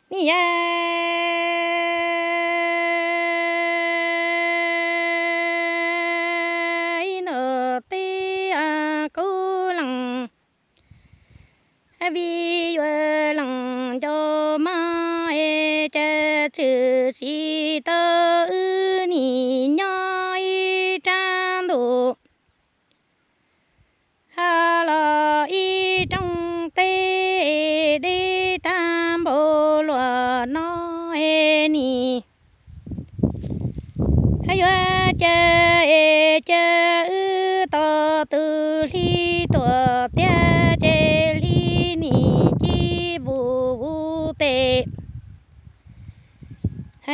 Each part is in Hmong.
Ni ya ib ntus teb kub leej, vim yuav leej nco mog es cas tshwm sim tau wb nim nyob ib rab ntuj, ha los ib rooj teb deb tag npaum luaj no es nim yuav cas es cas wb tos tus hli tuaj tiag ces hli nim ci vus vus tes.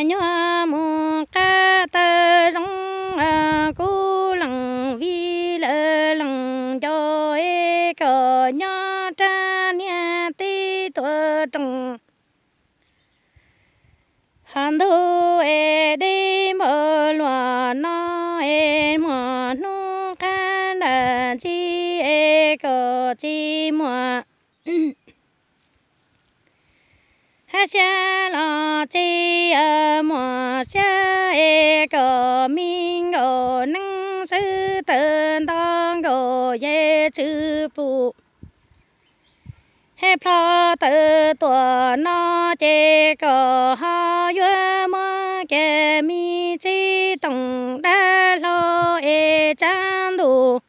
Nyuag mus qab taw zoo kub leej vim lawv leej nco es kom nyob rab niag teb tuaj rooj. Ho ntuj es deb npaum luaj no es muaj hnub qab nram ntsis es kom tsis muaj hab siab los tsis muaj siab es kom me nkaus neeb sawb tawm nto nkaus yej tsw pum. Hab plho tawm tuaj no ces kom ho yuav muab kiag me tsib toom dab hlau es tsab ntuj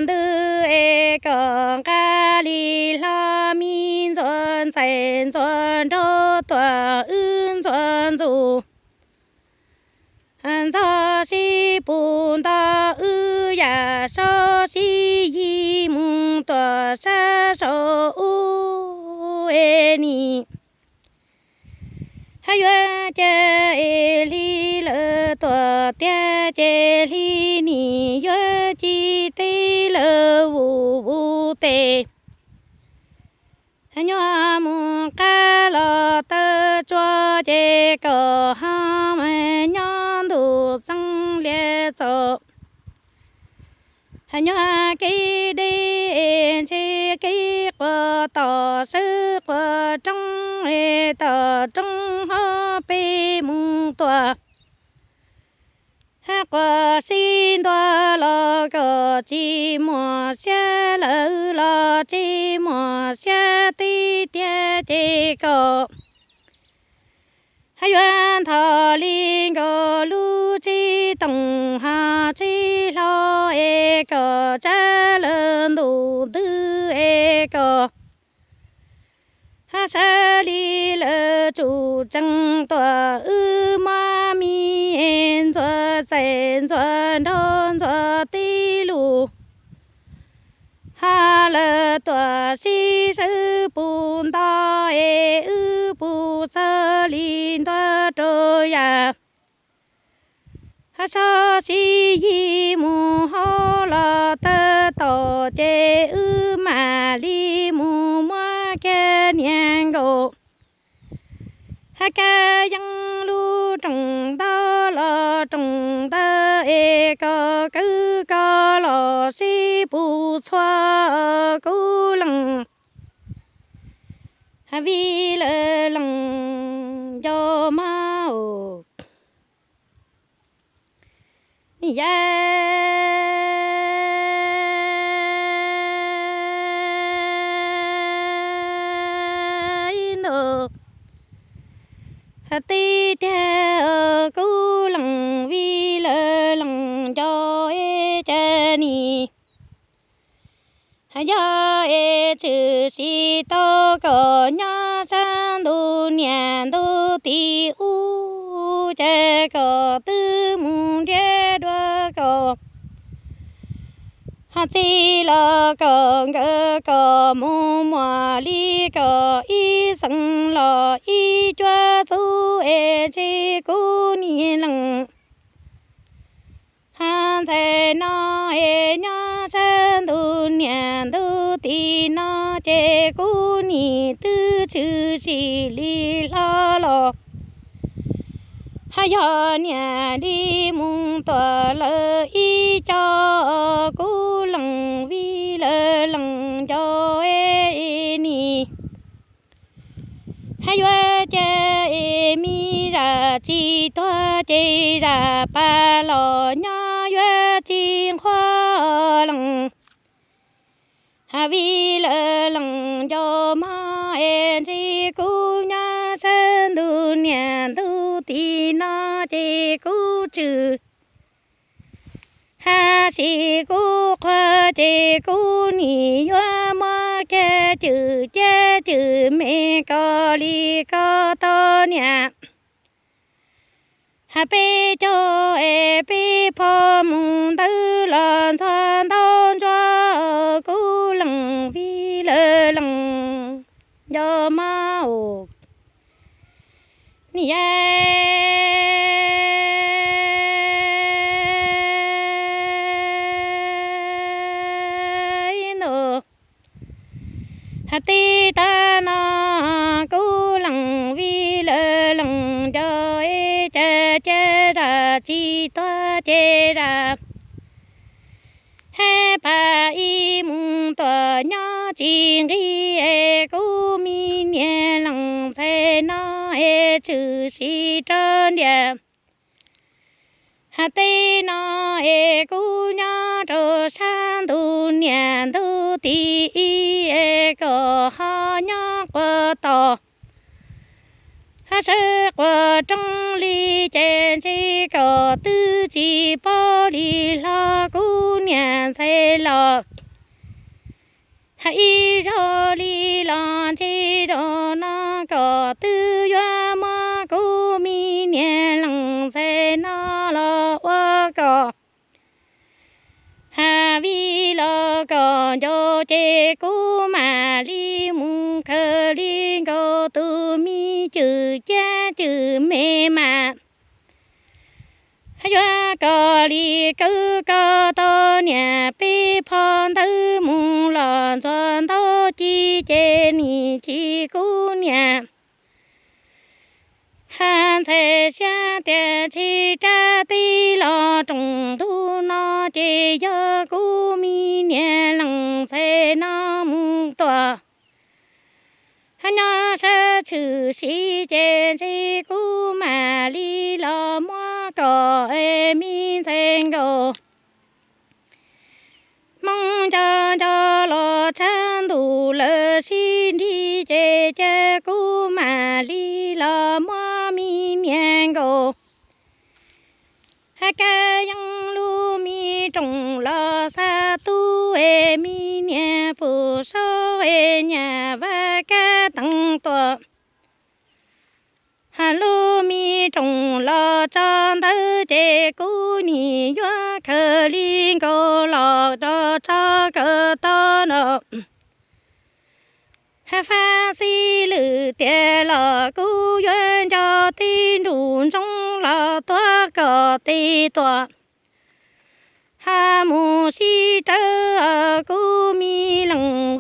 ntws es kom nqa li hlo me ntxuav ntxhais ntxuav nraug tuaj wb ntxuav ntxus. Ntxog sib pus nto wb yam sob sib yig mus tuaj sab saum ub es nim hab yuav cas es hli lawv tuaj tiag ces hli nim yuav ci teb lawv vus vus tes. Nyuag mus qab los taw tsua ces kom ho nyob ntuj txeev lias txaus. Nyuag kev deb ntshe kev quas tom sawb quas roob es tom roob hov peb mus tuaj. Hab quas sib ntua los kom tsis muaj siab lawm los tsis muaj siab tib tiag ces kom hab yuav nthos li nkaus lub tsib toom ho tsib hlo es kom tsab lawv ntuj ntws es kom hab sawv li lawv tsum tsees tuaj wb muab me ntxuav txais ntxuav nraug ntxuav tib lus. Hab lawv tuaj sib sawb pus nto es wb pus txog li ntua rau yam hab sob sib yig mus hauv los tawg tom ces wb mam li mus muab kiag niag nkaus. Hab kab yeeb lub rooj ntaub los rooj ntawd es kom kawg koj los sib pus txhua kub leej vim lawv leej nco mog. Ni ya ib ntus tib tiag kub leej vim lawv leej nco es cas nim yog es tshwm sim tau kom nyob sab ntuj niam ntuj tim ub ces kom twb mus nrhiav dua kom ho txij los kom nkawd kom mus muaj li kom ib xeem los ib cuab txub es ntshe kuv niam leej hab ntxhais no es nyob sab ntuj niam ntuj tim no ces kuv nim twb tshwm sim li hlo los hab yog niam li mus tuam lawv ib co kub leej vim lawv leej nco es nim Hab yuav ca es mi zam tsis tuag ces zam pas los nyob yuav tsis nqhuab lees. Hab vim lawv lees nco mog es ntshe kuv nyob sab ntuj niam ntuj tim no ces kuv tswm. Hab sis kuv qhuas ces kuv nim yuav muab kiag cwm ciab cwm me kos li koj tau niam. Hab peb caug es peb pho mus ntawd los ntxhua ntaub ntsuab kuv lees vim lawv lees nco mog os. Niam yau ntuj, hab tib tag no kuv lees vim lawv lees nco es ca ca zam tsis tuag ces zam. Hab pas ib mus tuam nyob tsis nqig es kuv me niam lees ntxhais no es tshwm sim rau ntiag. Hab tej no es kuv nyob rau sab ntuj niam ntuj tim ib es kom ho nyob quas tos. Hab sawv quas rooj li ces ntshe kom twb tsis paub li hlo kuv niam ntxhais los. Hab ib zaug li los ntshe zaum no kom twb yuav muab kuv me niam lees ntxhais no los ua kom. Hab vim los kom nco ces kuv mam li mus khaws li nkaus tus me cwm ciab cwm me mas. Hab yuav kom li kawg koj tau niam peb pho ntawd mus los ntxhua ntaub ci ces nim ci kuv niam. Hab ntxhais xyab tias tsis rab tib los roos ntuj no ces yog kuv me niam lees ntxhais no mus tuam. Hab nyob sab tshwm sim ces ntshe kuv mam li los muab kom es me ntxhais nkaus. Hmoob nco nco los tshav ntuj lawv sib nrig ces cia kuv mam li los muab me niam nkaus. Hab kab yeej lub me rooj los xa tub es me niam pum saub es nyam vaj kab teev tuam. Hab lub me rooj los tso ntawd ces kuv nim yuav khaws li nkaus los rau tso kawg tau no. Hab fab xib lwm tias los kuv yuav nco tib nruj ntsoov los tuav kom tes tuam. Hab mus sib rawv kuv me leej